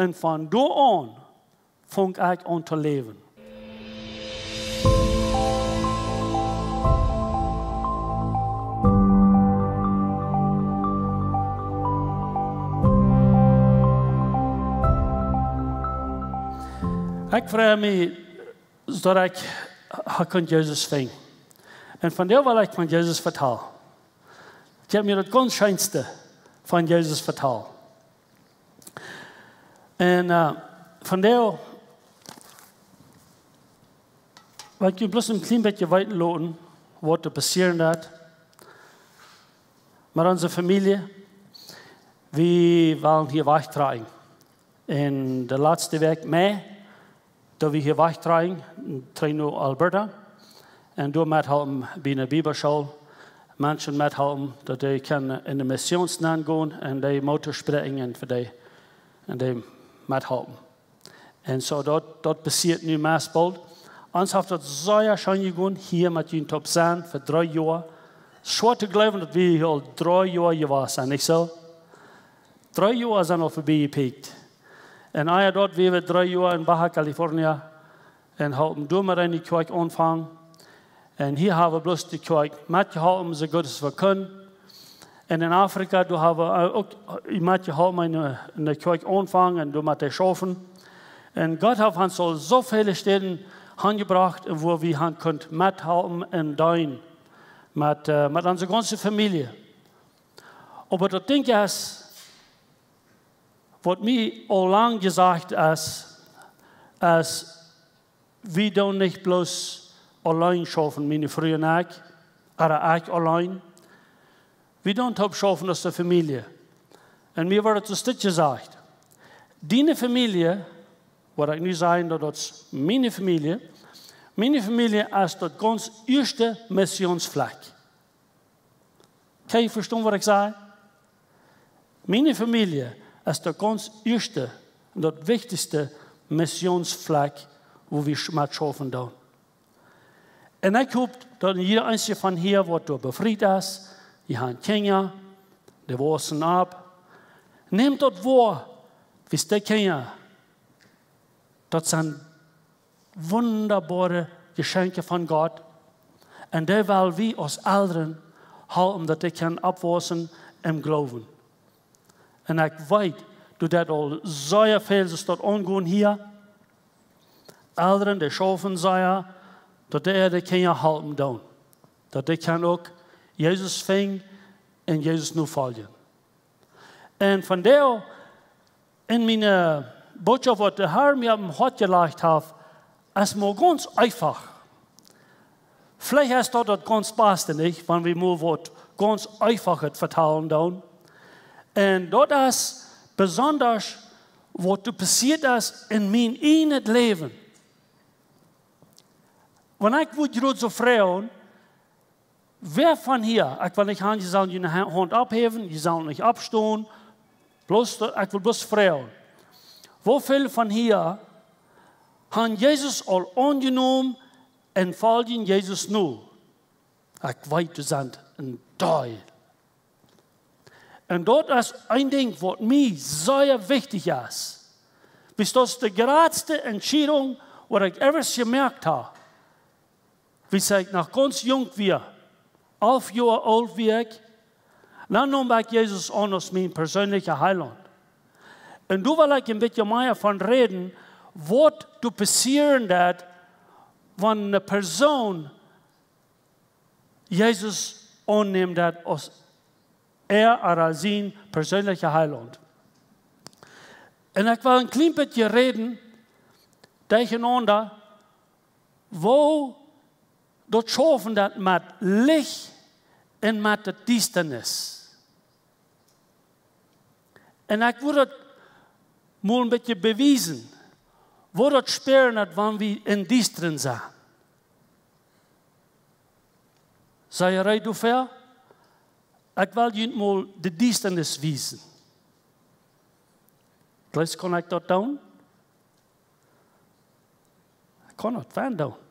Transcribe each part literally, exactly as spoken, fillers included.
Un von doa aun funk ekj aun to läwen. Ekj frei mie, daut ekj ha kunt Jesus finjen. Un vondoag well ekj von Jesus vetalen. Ekj hab mie daut gaunz scheenste von Jesus vetalt. Un, äh, vondoag well ekj junt bloos een kjlien bät weeten loten, waut doa passieren deed met onse Famielje. Wie wieren hia wajchtrakjen. Un de latste Wäakj Mei, daut wie hia wajchtrakjen, trigj no Alberta. Un doa methalpen bie eene Bibelschool. Menschen methalpen, daut dee kjennen enne Mission nengonen un dee Moot toospräakjen un fa dee, un dee methalpen. Un soo, daut, daut passieet nu meist boolt. Ons haft daut sea scheen jegonen, hia met junt toop sennen fa dree Joa. Schwoa to jleewen, daut wie hia aul dree Joa jewast sent, nich soo? Dree Joa sent aul verbie jepiekt. Un ea daut wia wie dree Joa en Baja California un hauden doa met eene Kjoakj aunjefongen. Un hia hab wie bloos de Kjoakj metjeholpen, soo goot aus wie kunnen. Un en Afrika, doa hab wie uk metjeholpen, eene, eene Kjoakj aunjefongen un doa met to schaufen. Un Gott haft ons aul soo väle Städen hanjebrocht, un wua wie han kunt methalpen un deenen met, äh, met onse gaunze Famielje. Oba daut Dinkj es, waut mie aul lang jesajcht es, es, wie doonen nich bloos auleen schaufen, miene Fru un ekj, ooda ekj auleen. Wie doonen toop schaufen aus de Famielje. Un mie wort daut soo jesajcht: Diene Famielje, waut ekj nu saj, daut, daut es miene Famielje, miene Famielje es daut gaunz ieeschte Missionsflakj. Kjenn jie vestonen, waut ekj saj? Miene Famielje es daut gaunz ieeschte un daut wichtichste Missionsflakj, wua wie sch-, met schaufen doonen. Un ekj hop, daut jieda eena von hia, waut doa befriet es, dee han Kjinja, dee wausen opp, nemt daut woa, wiels dee Kjinja, daut sent wundaboare Jeschenkje von Gott. Un dee well wie aus Elren halpen, daut dee kjennen oppwausen em Gloowen. Un ekj weet, daut daut aul sea väl es, daut aungonen hia. Elren, dee schaufen sea, daut dee äare Kjinja halpen doonen. Daut dee kjennen uk Jesus finjen un Jesus nofoljen. Un vondoag en miene Botschaft, waut de Herr mie opp daut Hoat jelajcht haft, es mau gaunz eefach. Veleicht es daut daut gaunz baste, nich, wan wie mau waut gaunz Eefachet vetalen doonen. Un daut es besonda, waut doa passieet es en mien ieejnet Läwen. Wan ekj wudd jrod soo froagen, wäa von hia, ekj well nich han, jie sellen june Ha-, Haunt opphäwen, jie sellen nich oppstonen, bloos, daut, ekj well bloos froagen. Woo väl von hia han Jesus aul aunjenomen un foljen Jesus nu? Ekj weet, doa sent een Deel. Un daut es een Dinkj, waut mie sea wichtich es. Wiels daut es de jratste Entscheidunk, waut ekj ever jemoakt hab. Wiels ekj noch gaunz junk wia, alf Joa oolt wia ekj, dan neem ekj Jesus aun aus mien perseenlicha Heilaunt. Un doa well ekj een bät mea von räden, waut doa passieren deed, wan eene Persoon Jesus aunnemt aus äa ooda sien perseenlicha Heilaunt. Un ekj well een kjlien bät räden, derchenaunda, woo daut schaufen deed met Licht un met de Diestanis. Un ekj wull daut mol een bät bewiesen, woo daut spieren deed, wan wie em Diestren sent. Sent jie reed doafäa? Ekj well junt mol de Diestanis wiesen. Veleicht kaun ekj daut doonen. Ekj kaun daut fein doonen.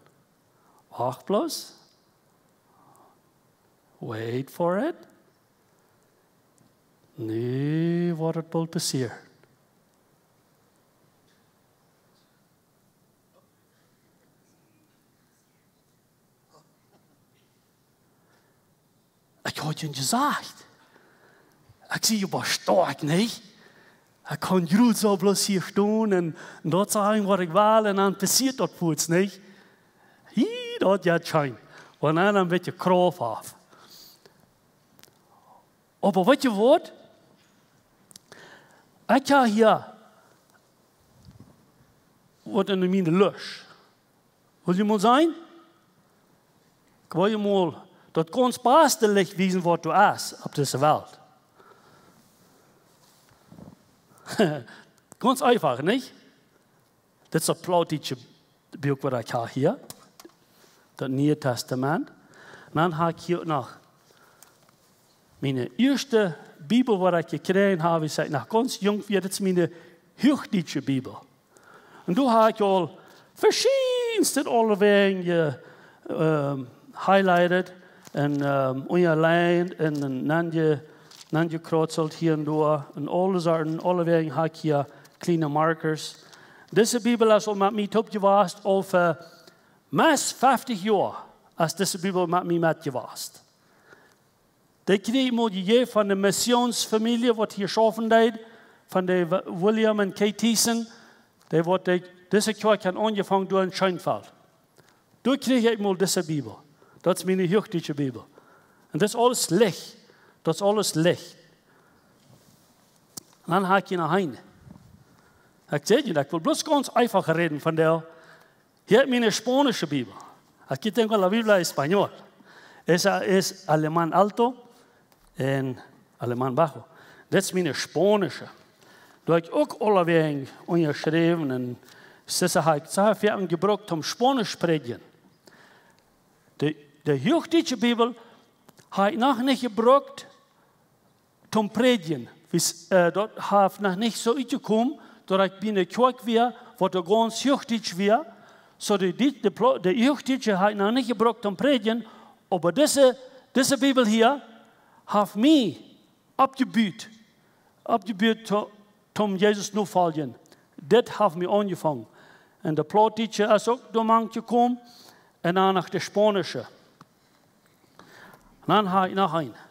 Wacht bloos. Wait for it. Nu woat et boolt passieren. Jun jesajcht, ekj sie je waut stoakj, nich? Ekj kaun jrod soo bloos hia stonen un, un daut sajen waut ekj well un dan passieet daut fuaz, nich? Hia, daut jeit scheen. Un dan een bät Krauft auf. Oba weetst du waut? Ekj hab hia waut en miene Lust. Well jie mol seenen? Ekj well jie mol daut gaunz baste Licht wiesen waut doa es opp dise Welt. Gaunz eefach, nich? Dit es daut plautdietsche Buak waut ekj hab hia. Daut Niee Tastament. Un dan hab ekj hia noch miene ieeschte Bibel waut ekj jekjräajen hab, aus ekj noch gaunz junk wia, dit es miene huachdietsche Bibel. Un doa hab ekj aul veschiedne aulewäajen, ähm, highlighted un, ähm, unjalined un, un nanje-, nanjekjreuzelt hia un doa. Un aule Sachen, aulewäajen hab ekj hia kjliene markers. Dise Bibel es aul met mie toop jewast, aul fa meist feftich Joa es dise Bibel met mie met jewast. Dee kjrieech ekj mol jejäft von de Missionsfamielje waut hia schaufen deed, von de W-, William un Kay Thiessen, dee waut dee, dise Kjoakj hauden aunjefongen doa en Scheenfeld. Doa kjrieech ekj mol dise Bibel. Daut es miene huachdietsche Bibel. Un daut es aules Licht. Daut es aules Licht. Un dan hab ekj hia noch eene. Ekj saj junt, ekj well bloos gaunz eefach räden von dee. Hia es miene spaunische Bibel. Aquí tengo la Biblia español. Esa es alemán alto en alemán bajo. Daut es miene spaunische. Doa hab ekj uk aulewäajen unjaschräwen un soo hab ekj, soo hab ekj jebrukt om Spaunisch prädjen. De, de huachdietsche Bibel hab ekj noch nich jebrukt toom prädjen. Wiels, äh, daut haft noch nich soo utjekomen, daut ekj bie eene Kjoakj wia, waut doa gaunz huachdietsch wia. Soo de, de, de, plo-, de huachdietsche hab ekj noch nich jebrukt toom prädjen, oba dise, dise Bibel hia haft mie oppjebut, oppjebut to, toom Jesus nofoljen. Dit haft mie aunjefongen. Un de plautdietsche es uk doa mank jekomen. Un dan noch de spaunische. Un dan hab ekj noch eene.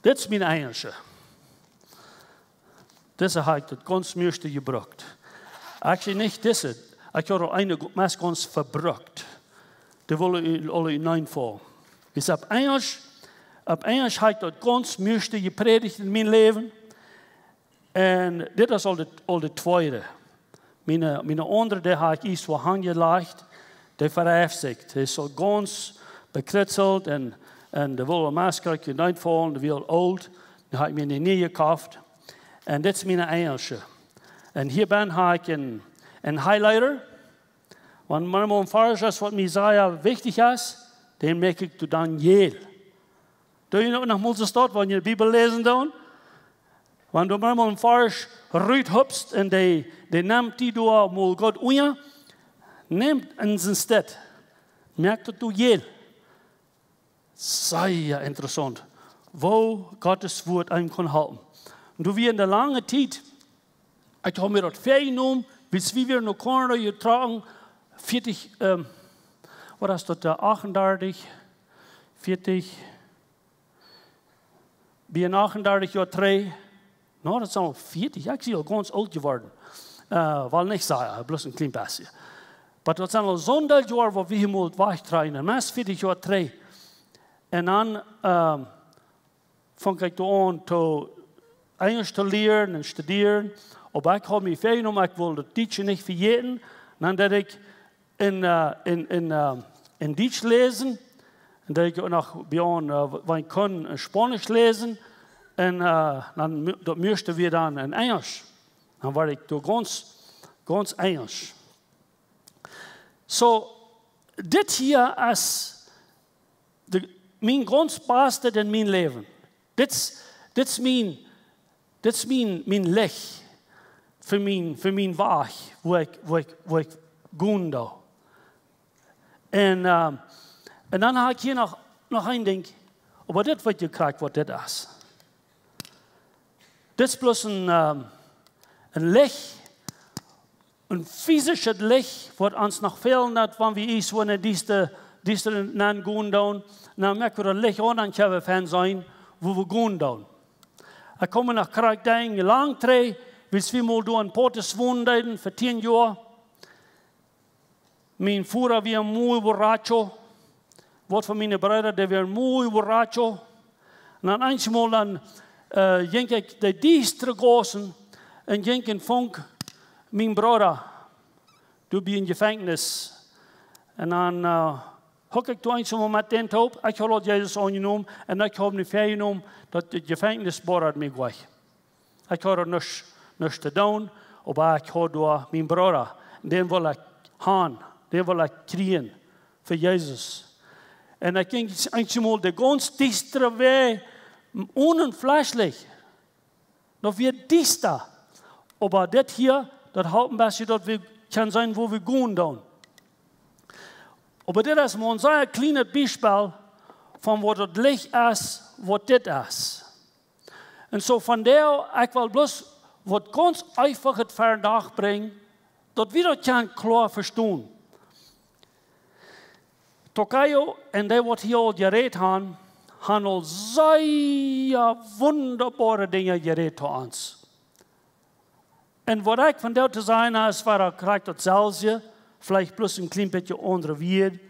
Dit es miene enjelsche. Dise hab ekj daut gaunz mieeschte jebrukt. Actually nich dise. Ekj hab aul eene gu-, meist gaunz vebrukt. Dee wullen aul, aul uteenfaulen. Wiels opp Enjelsch, opp Enjelsch hab ekj daut gaunz mieeschte jeprädicht en mien Läwen. Un dit es aul de, aul de tweede. Miene, miene aundre, dee hab ekj ieescht wua hanjelajcht. Dee vereeft sikj. Dee es aul gaunz bekjritzelt un, un dee wull meist krakjt uteenfaulen, dee wia aul oolt. Dan hab ekj mie eene niee jekoft. Un dit es miene enjelsche. Un hia benn hab ekj een, een highlighter. Wan mau een Varsch es waut mie sea wichtich es, dan moak ekj doa dan jäl. Doo jie uk noch mol soo daut, wan jie de Bibel läsen doonen? Wan du mau een Varsch ruthupst un dee, dee nemt die doa mol goot unja, nemt en sien Städ. Moakt daut du jäl. Sea interessaunt, woo Gottes Wuat eenem kaun halpen. Un doa wia en de lange Tiet, ekj hab mie daut väajenomen, wiels wie wieren no Kanada jetrocken, veatich, ähm, waut es daut, äh, achtundartich, veatich, bie achtundartich Joa trigj, no, daut sent aul veatich, ekj sie aul gaunz oolt jeworden. Äh, well nich sajen, bloos een kjlien bät. Oba daut sent aul soone Joaren, wua wie hia mol wajchtrakjen, meist veatich Joa trigj. Un dan, ähm, funk ekj doa aun to Enjelsch to lieren un studieren. Oba ekj hab mie väajenomen, ekj wull daut Dietsche nich vejäten. Un dan deed ekj en, äh, en, en, äh, en Dietsch läsen. Un dan deed ekj uk noch bie aun, äh, wan ekj kunn, en Spaunisch läsen. Un, äh, dan mu-, daut mieeschte wia dan en Enjelsch. Dan wort ekj doa gaunz, gaunz Enjelsch. Soo, dit hia es de, mien gaunz baste en mien Läwen. Dit es, dit es mien, dit es mien, mien Licht fa mien, fa mien Wajch, wua ekj, wua ekj, wua ekj gonen doo. Un, ähm, un dan hab ekj hia noch, noch een Dinkj, oba dit weet jie krakjt waut dit es. Dit es bloos een, ähm, een Licht een fisischet Licht, waut ons noch fälen deit, wan wie ieescht wua en de diesta, diesta nenn gonen doonen. Dan moak wie daut Licht aun, dan kjenn wie fein seenen, wua wie gonen doonen. Ekj kom noch krakjt doaraun, lang trigj, wiels wie mol doa en Portis wonen deeden fa tieen Joa. Mien Voda wia muy borracho. Waut von miene Breeda, dee wieren muy borracho. Un dan eenjemol dan, äh, jinkj ekj de diestre Gaussen un jinkj un funk mienen Brooda doa bie em Jefenkjnis. Un dan, äh, huk ekj doa eenjemol met dän toop. Ekj haud aul Jesus aunjenomen un ekj haud mie väajenomen, daut de Jefenkjnisboa mie goa. Ekj haud nuscht, nuscht to doonen, oba ekj haud doa mienen Brooda. Dän wull ekj han, dän wull ekj kjrieen fa Jesus. Un ekj jinkj eenjemol de gaunz diestre Wäaj, onen Flashlight. Daut wia diesta. Oba dit hia, daut halpt best, daut wie kjennen seenen, wua wie gonen doonen. Oba dit es mau een sea kjlienet Biespel von waut daut Licht es, waut dit es. Un soo vondoag, ekj well bloos waut gaunz eefachet ver Dach brinjen, daut wie daut kjennen kloa vestonen. Tokayo un dee waut hia aul jerät han, han aul sea wundaboare Dinja jerät to ons. Un waut ekj vondoag to sajen es, wia krakjt daut selwje, veleicht bloos een kjlien bät aundre Wieed.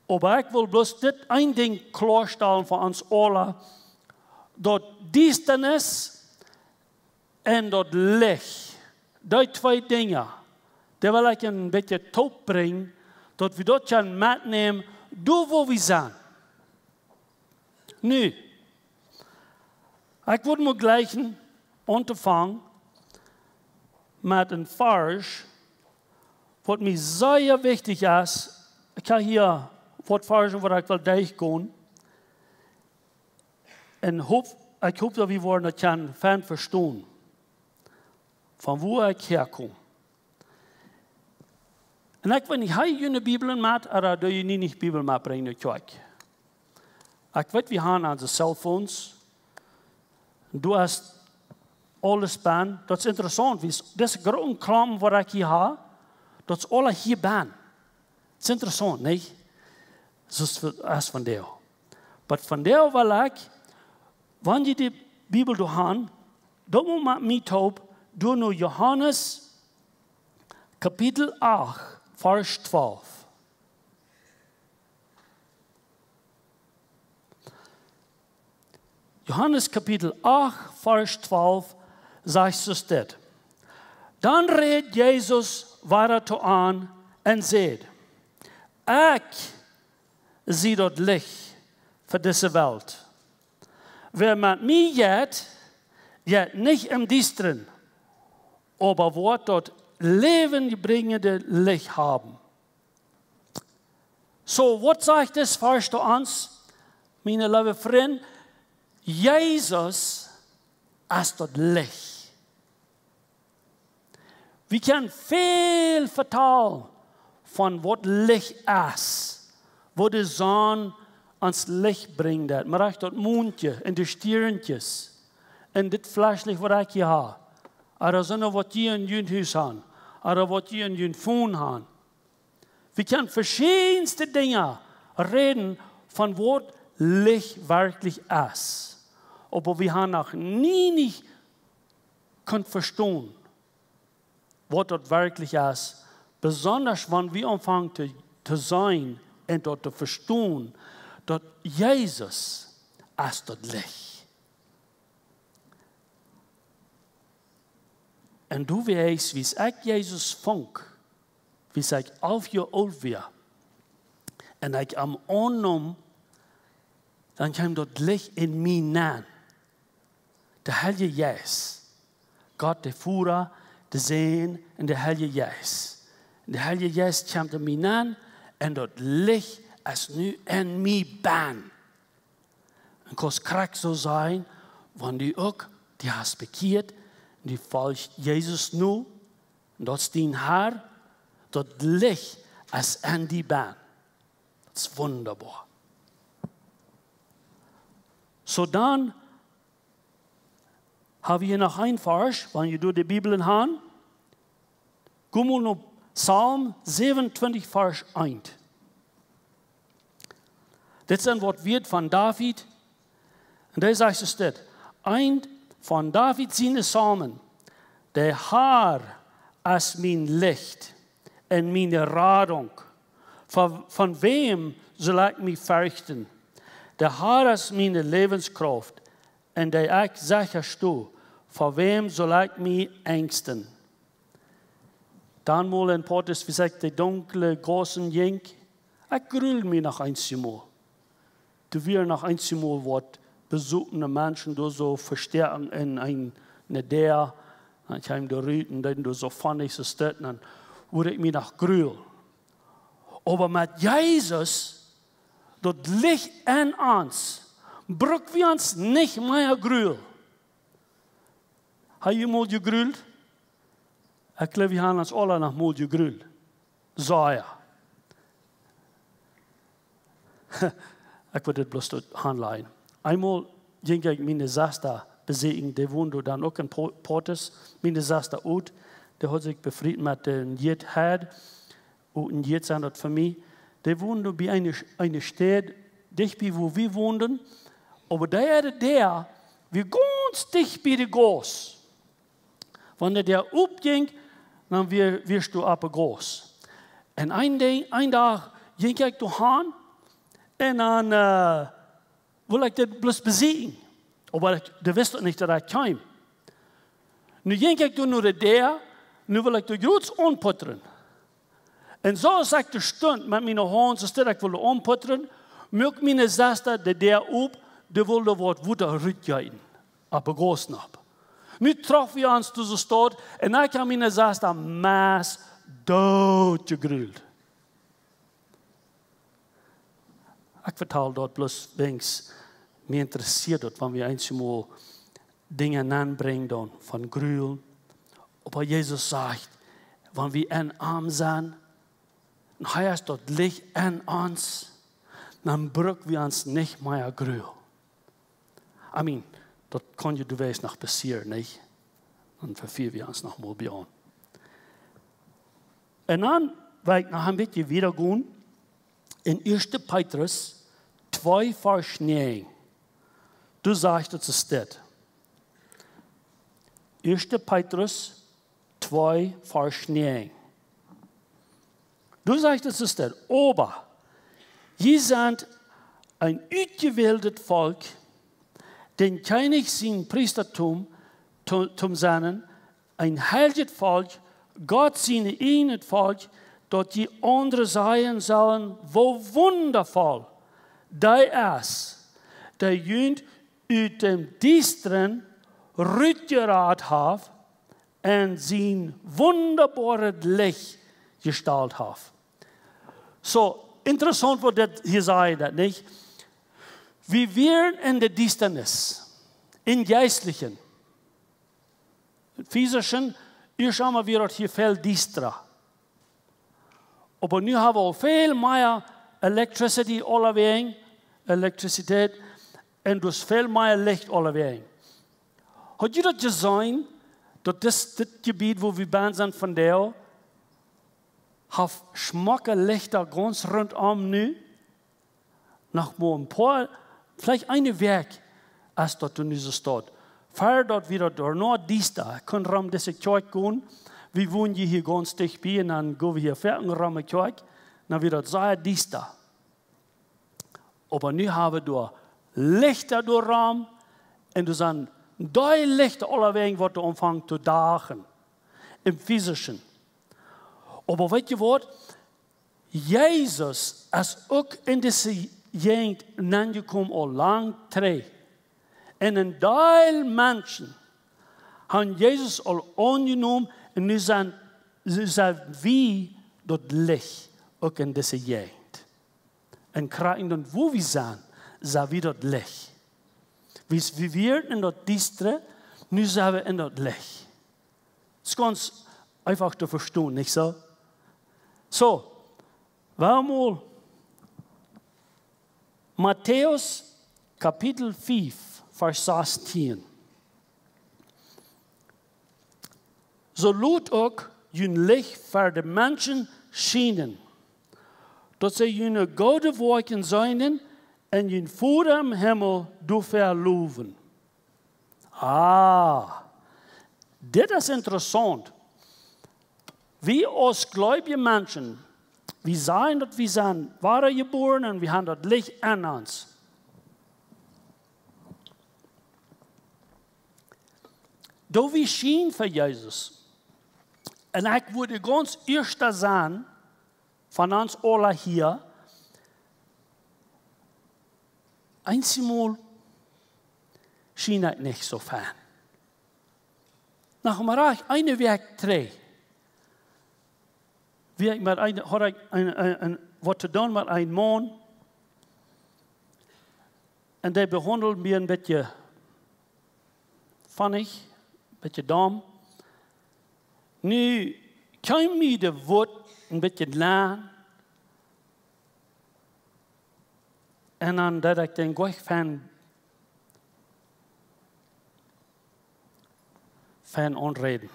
Oba ekj well bloos dit een Dinkj kloastalen fa ons aula, daut Diestanis un daut Licht, dee twee Dinja, dee well ekj een bät toop brinjen, daut wie daut kjennen metnämen, doa wua wie sent. Nu, ekj wull mau jlikj aunfangen met een Varsch, waut mie sea wichtich es. Ekj hab hia waut Varschen, waut ekj well derchgonen. Un hop, ekj hop, daut wie woaren daut kjennen fein vestonen, von wua ekj häakom. Un ekj weet nich, hab jie june Bibeln met, ooda doo jie nich Bibel metbrinjen no Kjoakj? Ekj weet, wie han onse Cellphones. Doa es aules bennen. Daut es interessaunt, wiels dise groote Klompen, waut ekj hia hab, daut es aula hia bennen. Daut es interessaunt, nich? Soo es vondoag. Oba vondoag well ekj, wan jie de Bibel doa han, dan mott met mie toop, doa no Johanes Kapitel acht, Varsch twalf. Johanes Kapitel acht, Varsch twalf sajcht soo dit. Dan räd Jesus wieda to an un säd: Ekj sie daut Licht fa dise Welt. Wäa met mie jeit, jeit nich em Diestren, oba woat daut läwenbrinjende Licht haben. Soo, waut sajcht dis Varsch to ons? Miene leewe Frind, Jesus es daut Licht. Wie kjennen väl vetalen von waut Licht es, woo de Sonn ons Licht brinjt, daut, mau rajcht daut Mondje un de Stiernkjes un dit Flashlicht, waut ekj hia hab, ooda soo waut jie en jun Hus han, ooda waut jie en jun Phone han. Wie kjennen veschiedenste Dinja räden von waut Licht werkjlich es. Oba wie han noch nie nich kunt vestonen, waut daut werkjlich es, besonda wan wie aunfangen to, to seenen un daut to vestonen, daut Jesus es daut Licht. Un doa wia ekj, wiels ekj Jesus funk, wiels ekj alf Joa oolt wia, un ekj am aunneem, dan kjeem daut Licht en mie nenn. De Heilje Jeist. Gott de Voda, de Sän un de Heilje Jeist. Un de Heilje Jeist kjemt en mie nenn un daut Licht es nu en mie bennen. Un kaust krakjt soo sennen, wan du uk die hast bekjieet, du folchst Jesus nu, un daut es dien Herr, daut Licht es en die bennen. Daut es wundaboa. Soo dan hab wie hia noch een Varsch, wan jie doa de Bibeln han. Go mol no Psalm 27, Varsch 1. Dit sent waut Wieed von David. Un dee sajcht es dit. Een von David siene Psalmen. De Herr es mien Licht un miene Radunk. Von, von wäm saul ekj mie ferchten? De Herr es miene Läwenskrauft, en dee ekj secha sto. Von wäm saul ekj mie enjsten? Dan mol en Portus, wie sajcht, de dunkle Gaussen jinkj. Ekj grul mie noch eensjemol. Doa wieren noch eensjemol waut besopne Menschen doa soo vestäakjen en een, eene Däa. Dan kjeemen doa rut un deeden doa soo funny soo stonen. Dan wudd ekj mie noch grulen. Oba met Jesus, daut Licht en ons, bruck wie ons nich mea grulen. Hab jie mol jegrult? Ekj jleew, wie haben ons aula noch mol jegrult. Soo, jo. Ekj wull dit bloos doa aunlajen. Eemol jinkj ekj miene Sesta besieekjen, dee wond dan uk en Po-, Portus, miene Sesta uk, dee haud sikj befriet met dän Jit Heid, uk en Jit sent daut fa mie. Dee wond bie eene, eene Staut, dicht bie wua wie wonden, oba dee äare Däa wia gaunz dicht bie de Gauss. Wan de Däa opjinkj, dan wia, wia doa oppe Gauss. Un een Dinkj, een Dach jinkj ekj doa han un dan, äh, wull ekj dit bloos besieekjen. Oba ekj, dee wist uk nich daut ekj kjeem. Nu jinkj ekj doa no de Däa, nu wull ekj doa jrods aunputren. Un soo aus ekj doa stunt met miene Haunt, soo aus ekj wull aunputren, muak miene Sesta de Däa op, dee wull waut Wota rutjeeten. Oppe Gauss nopp. Nu troffen wie ons doa soo staut un ekj hab miene Sesta meist doot jegrult. Ekj vetal daut bloos wäajens mie interessieet daut, wan wie eensjemol Dinja aunbrinjen dan von grulen. Oba Jesus sajcht, wan wie en am sent, un hee es daut Licht en ons, dan bruck wie ons nich mea grulen. I mean, daut kaun je doawäajen noch passieren, nich? Dan vefia wie ons noch mol bie am. Un dan well ekj noch een bät wieda gonen en 1. Petrus 2, Varsch 9. Doa sajcht et soo dit. 1. Petrus 2, Varsch 9. Doa sajcht et soo dit: Oba jie sent een utjewältet Volkj, dän Kjennich sien Priestatum to, to sennen, een heiljet Volkj, Gott sien ieejnet Volkj, daut jie aundre sajen sellen, woo wundavoll dee es, dee junt ut däm Diestren rutjerat haft un sien wundaboaret Licht jestalt haft. Soo, interessaunt waut dit hia sajcht, daut, nich? Wie wieren en de Diestanis, em Jeistlichen. Em Fisischen, ieescht emol wia daut hia väl diesta. Oba nu hab wie aul väl mea electricity aulawäajen, Elektrizität, un doa es väl mea Licht aulawäajen. Hab jie daut jeseenen, daut dit, dit Jebiet, wua wie bennen sent vondoag, haft schmocke Lichta gaunz runtom nu? Noch mau een poa, veleicht eene Wäakj, aus daut nu soo steit. Ver daut wia daut doa noch diesta. Ekj kunn rom dise Kjoakj gonen. Wie wonen hia gaunz dicht bie un dan go wie hia ver eene rom Kjoakj. Dan wia daut sea diesta. Oba nu hab wie doa Lichta doa rom un doa sent dee Lichta aulawäajen waut doa aunfangen to dachen. Em Fisischen. Oba weet jie waut? Jesus es uk en dise Jäajent aunjekomen aul lang trigj. Un een Deel Menschen haben Jesus aul aunjenomen un nu sent, sent wie daut Licht uk en dise Jäajent. Un krakjt dan wua wie sent, sent wie daut Licht. Wie, wie wieren en daut Diestre, nu sent wie en daut Licht. Es gaunz eefach to vestonen, nich soo? Soo, wie haben mol Matäus Kapitel 5, Varsch 16. Soo lot uk jun Licht ver de Menschen schienen, daut see june goode Woakjen seenen un jun Voda em Himmel doafäa lowen. Ah, dit es interessaunt. Wie aus gleubje Menschen, wie sajen daut wie sent wadajebuaren un wie haben daut Licht en ons. Doa wie schienen fa Jesus. Un ekj wudd gaunz ieescht sajen, von ons aula hia, eenjemol schien ekj nich soo fein. Noch mau rajcht eene Wäakj trigj, wia ekj met een, haud ekj een, een, een, waut to doonen met een Maun. Un dee behaundeld mie een bät funny, een bät domm. Nu kjeem mie de Wut een bät lang. Un dan deed ekj dän jlikj fein, fein aunräden.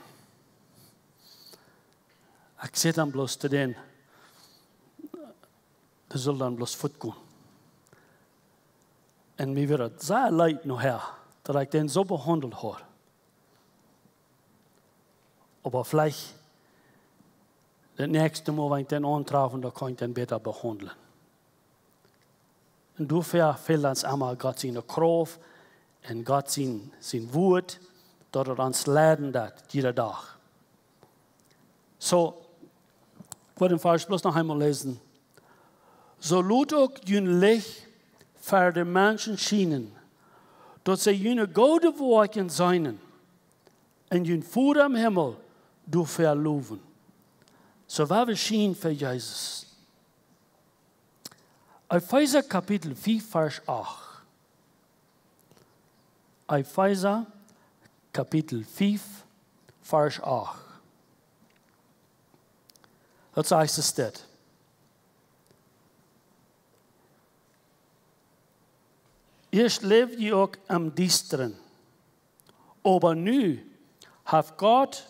Ekj säd dan bloos to dän, dee sull dan bloos fuatgonen. Un mie wia daut sea leet nohäa, daut ekj dän soo behaundelt haud. Oba veleicht daut näakjste Mol, wan ekj dän auntraf, dan kaun ekj dän bäta behaundlen. Un doafäa fält ons emma Gott siene Krauft un Gott sien, sien Wuat, daut et ons leiden deit, jieda Dach. Soo, ekj well dän Varsch bloos noch eemol läsen. Soo lot uk jun Licht ver de Menschen schienen, daut see june goode Woakjen seenen un jun Voda em Himmel doafäa lowen. Soo woa wie schienen fa Jesus. Efeesa Kapitel fief, Varsch acht. Efeesa Kapitel fief, Varsch acht. Daut sajcht et dit. Ieescht läwd jie uk em Diestren, oba nu haft Gott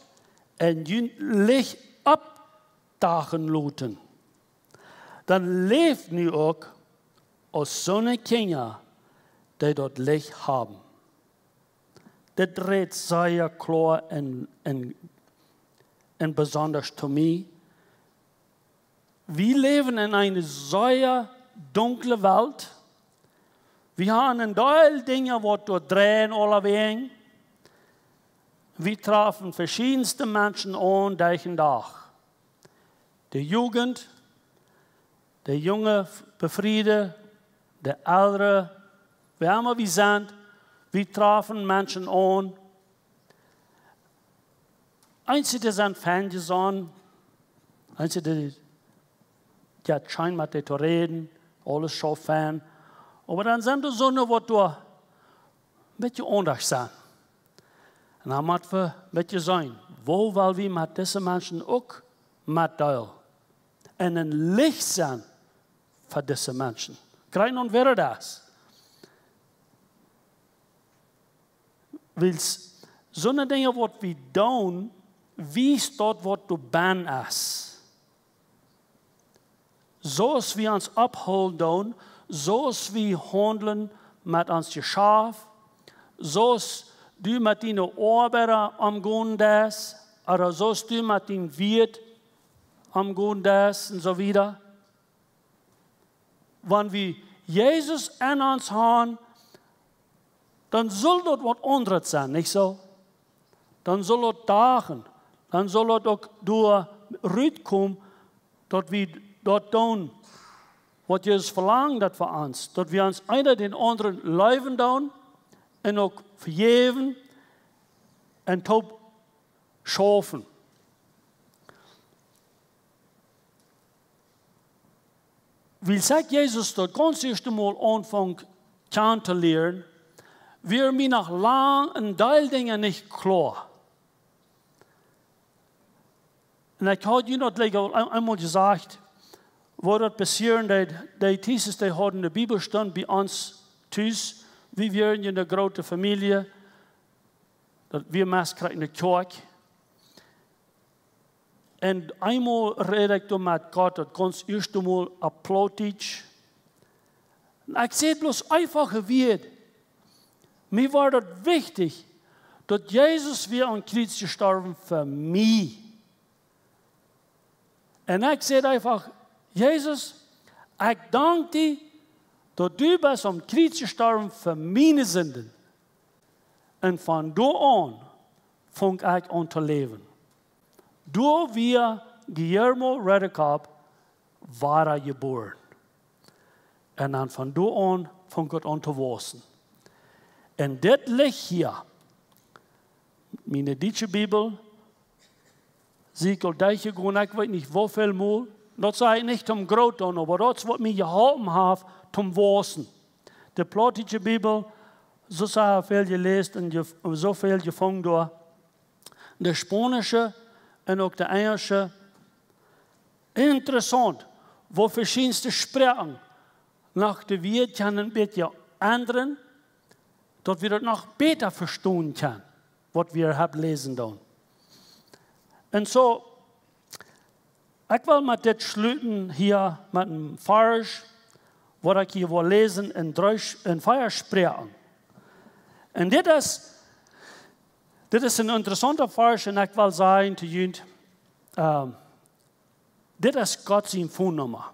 en junt Licht oppdachen loten. Dan läft nu uk aus soone Kjinja, dee daut Licht haben. Dit rät sea kloa un, un, un besondasch to mie. Wie läwen en eene sea dunkle Welt. Wie haben een Deel Dinja, waut doa dreien aulawäajen. Wie trafen veschiedenste Menschen aun derch dän Dach. De Jugend, de junge Befriede, de eldre, wäa emma wie sent, wie trafen Menschen aun. Eenje sent fein jesonnen, eenje, dee, jo, schient met dee to räden, aules schauft fein. Oba dan sent doa soone, waut doa een bät aundasch sent. Un dan mott wie een bät seenen, woo well wie met dise Menschen uk metdeelen un een Licht sennen fa dise Menschen. Kjrieech ons wada daut. Wiels soone Dinja, waut wie doonen, wiest daut, waut doa bennen es. Soo aus wie ons ophoolen doonen, soo aus wie haundlen met ons Jeschaft, soo aus du met diene Oabeida omgonen deist, ooda soo aus du met dien Wieet omgonen deist un soo wieda. Wan wie Jesus en ons haben, dan saul daut waut aundret sennen, nich soo? Dan saul daut dagen, dan saul daut uk doa rutkomen, daut wie daut doonen, waut Jesus velangt daut von ons, daut wie ons eena dän aundren leewen doonen un uk vejäwen un toop schaufen. Wiels ekj Jesus daut gaunz ieeschte Mol aunfunk kjanen to lieren, wia mie noch lang een Deel Dinja nich kloa. Un ekj haud junt daut jlikj aul een-, eemol jesajcht, woo daut passieren deed, dee Tiet, dee hauden de Bibelstund bie ons tus. Wie wieren eene groote Famielje, daut wia meist krakjt enne Kjoakj. Un eemol räd ekj doa met Gott, daut gaunz ieeschte Mol opp Plautdietsch. Un ekj säd bloos eefach een Wuat. Mie wia daut wichtich, daut Jesus wia aum Kjriez jestorwen fa mie. Un ekj säd eefach: "Jesus, ekj dank die, daut du best aum Kjriez jestorwen fa miene Sinden." Un von doa aun funk ekj aun to läwen. Doa wia Guillermo Redekop wada jebuaren. Un dan von doa aun funk et aun to wausen. Un dit Licht hia, miene dietsche Bibel, sie ekj aul derchjegonen, ekj weet nich woo väl mol. Daut saj ekj nich om groot to doonen, oba daut es waut mie jeholpen haft toom wausen. De plautdietsche Bibel, soo sea väl jeläst un je-, soo väl jefungen doa. De spaunische un uk de enjelsche. Interessaunt, woo veschiedne Sproaken noch de Wieed kjennen een bät endren, daut wie daut noch bäta vestonen kjennen, waut wie hia läsen doonen. Un soo, ekj well met dit schluten hia met een Varsch, waut ekj hia well läsen en dree, en vea Sproaken. Un dit es, dit es een interessaunta Varsch un ekj well sajen to junt, ehm, dit es Gott sien Phone Numma.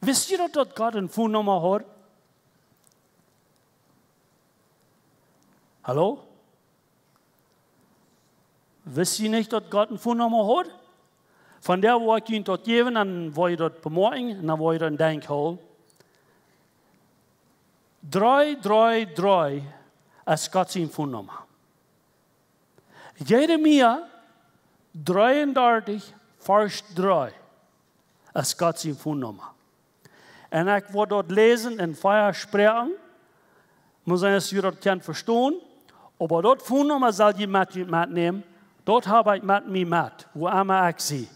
Wist jie daut, daut Gott een Phone Numma haud? Hallo? Wist jie nich, daut Gott een Phone Numma haud? Vondoag woa ekj junt daut jäwen, dan woa jie daut bemoakjen un dan woa jie daut en Denkj hoolen. Dree dree dree es Gott sien Phone Numma. Jeremia dree un dartich, Varsch dree es Gott sien Phone Numma. Un ekj woa daut läsen en vea Sproaken. Mott sennen, daut jie daut kjennen vestonen. Oba daut Phone Numma sell jie met junt metnämen. Daut hab ekj met mie met, wua emma ekj sie.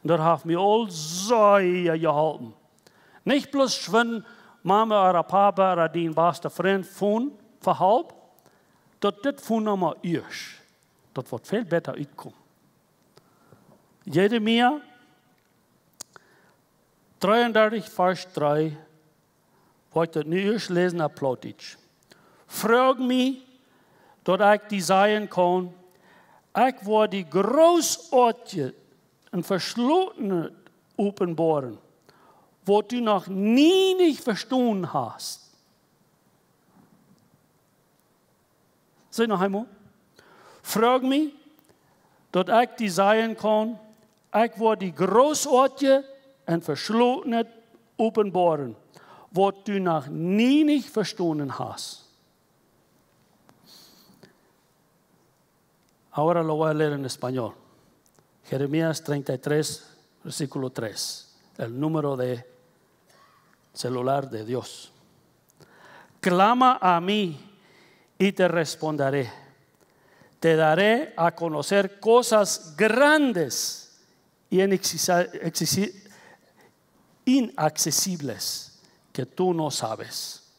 Un daut haft mie aul sea jeholpen. Nich bloos wan Mama ooda Papa ooda dien basta Frint phonen fa Help, daut dit Phone Numma ieescht, daut woat väl bäta utkomen. Jeremia dree un dartich, Varsch dree, woa ekj daut nu ieescht läsen opp Plautdietsch. Froag mie, daut ekj die sajen kaun, ekj woa die grootoatje un veschlotne openboaren, waut du noch nie nich vestonen hast. Saj noch eemol. Froag mie, daut ekj die sajen kaun, ekj woa die grootoatje un veschlotne openboaren, waut du noch nie nich vestonen hast. Ahora lo voy a leer en español. Jeremías treinta y tres, versículo tres. El número de celular de Dios. Clama a mí y te responderé. Te daré a conocer cosas grandes y inaccesi-, accesi-, inaccesibles que tú no sabes.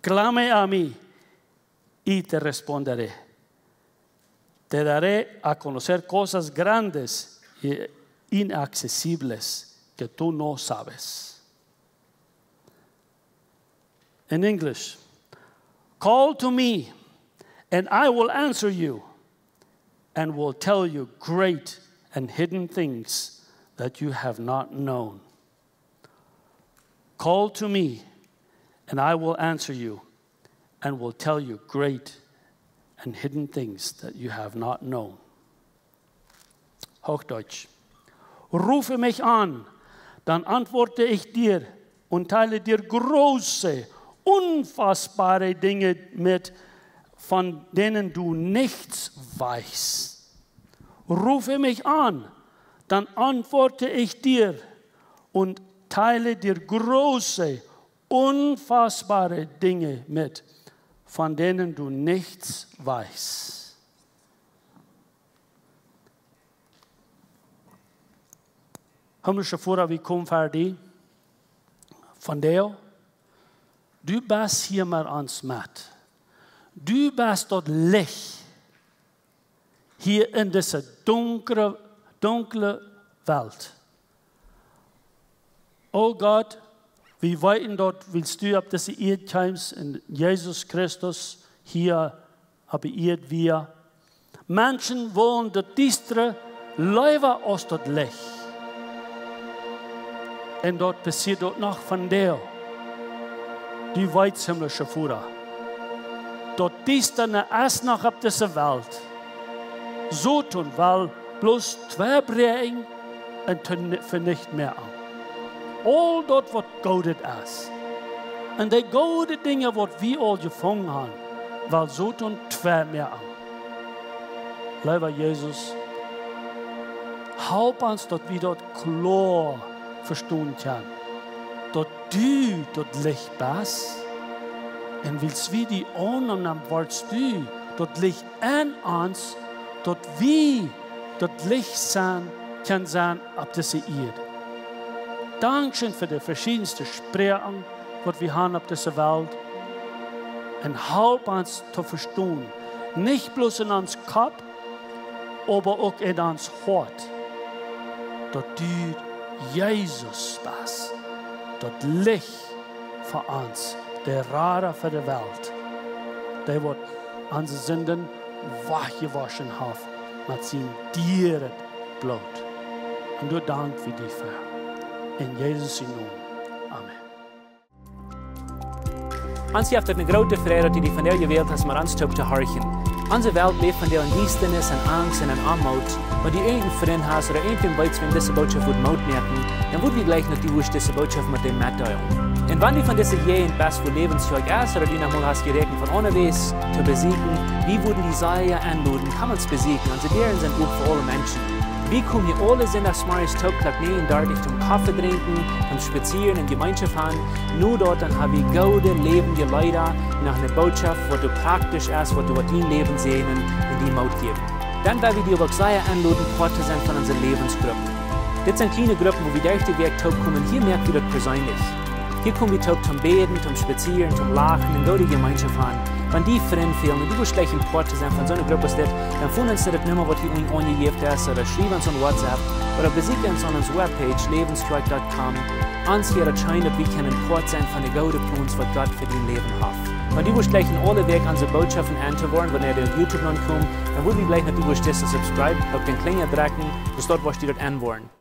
Clame a mí y te responderé. Te daré a conocer cosas grandes y inaccesibles que tú no sabes. In English, call to me and I will answer you and will tell you great and hidden things that you have not known. Call to me, and I will answer you, and will tell you great and hidden things that you have not known. Hochdeutsch. Rufe mich an, dann antworte ich dir und teile dir große, unfassbare Dinge mit, von denen du nichts weißt. Rufe mich an, dann antworte ich dir und teile dir große, unfassbare Dinge mit, von denen du nichts weißt. Himmlische Voda, wie komen ver die vondoag. Du best hia met ons met. Du best daut Licht hia en dise donkle dunkle Welt. O Gott, wie weeten daut, wiels du opp dise Ieed kjeemst un Jesus Christus hia opp de Ieed wia, Menschen wullen daut Diestre leewa aus daut Licht. Un daut passieet uk noch vondoag. Du weetst, himmlische Voda, daut Diestanis es noch opp dise Welt. Soton well bloos twei bräakjen un to-, venichten moaken aul daut, waut goot es. Un de goode Dinja, waut wie aul jefungen haben, well Soton twei moaken. Leewa Jesus, halp ons, daut wie daut kloa vestonen kjennen, daut du daut Licht best. Un wiels wie die aunneemen, woascht du daut Licht en ons, daut wie daut Licht sennen, kjennen sennen opp dise Ieed. Dankscheen fa de veschiedenste Sproaken, waut wie haben opp dise Welt. Un halp ons to vestonen, nich bloos en ons Kopp, oba uk en ons Hoat, daut du Jesus best, daut Licht fa ons, de Rada fa de Welt, dee waut onse Sinden wajchjewoschen haft met sien dieret Bloot. Un doa dank wie die fa. En Jesus sien Nomen. Amen. Ons jeft et eene groote Freid, daut du die vondoag jewält hast, met ons toop to horchen. Onse Welt läft vondoag en Diestanis, en Angst un en Oamoot. Wan du irjent een Frint hast ooda irjentwäm weetst, wäm dise Bootschoft wudd Moot moaken, dan wudd wie jleichen, daut du wurscht dise Bootschoft met däm metdeelen. Un wan du von dise Jäajent best, wua Läwens Kjoakj es, ooda du noch mol hast jeräakjent von aundawäajes to besieekjen, wie wudden die sea enloden, komm ons besieekjen. Onse Däaren sent op fa aule Menschen. Wie komen hia aule Sindachsmorjes toop Klock näajen dartich toom Koffe drinkjen, toom spazieren un Jemeenschoft haben. Nu doa dan hab wie goode läwendje Leeda, noch eene Bootschoft, waut doa praktisch es, waut doa waut dien Läwen säajnen un die Moot jäwen. Dan well wie die uk sea enloden, Poat to sennen von onse Läwensgruppen. Dit sent kjliene Gruppen, wua wie derch de Wäakj toop komen. Hia moak wie daut perseenlich. Hia kom wie toop toom bäden, toom spazieren, toom lachen un goode Jemeenschoft haben. Wan die Frind fälen un du wurscht jleichen Poat to sennen von soone Grupp aus dit, dan foon ons no de Numma, waut hia unjen aunjejäft es, ooda schriew ons aun WhatsApp, ooda besieekj ons aun onse Webpage, läwens kjoakj dot com. Ons wudd et scheenen, daut wie kjennen Poat sennen von de goode Plons, waut Gott fa dien Läwen haft. Wan du wurscht jleichen aule Wäakj onse Bootschoften auntohieren, wan dee opp YouTube aunkomen, dan wudd wie jleichen, daut du wurscht dise subscribe, uk dän Klinja drekjen, soo daut du wurscht daut aunhieren.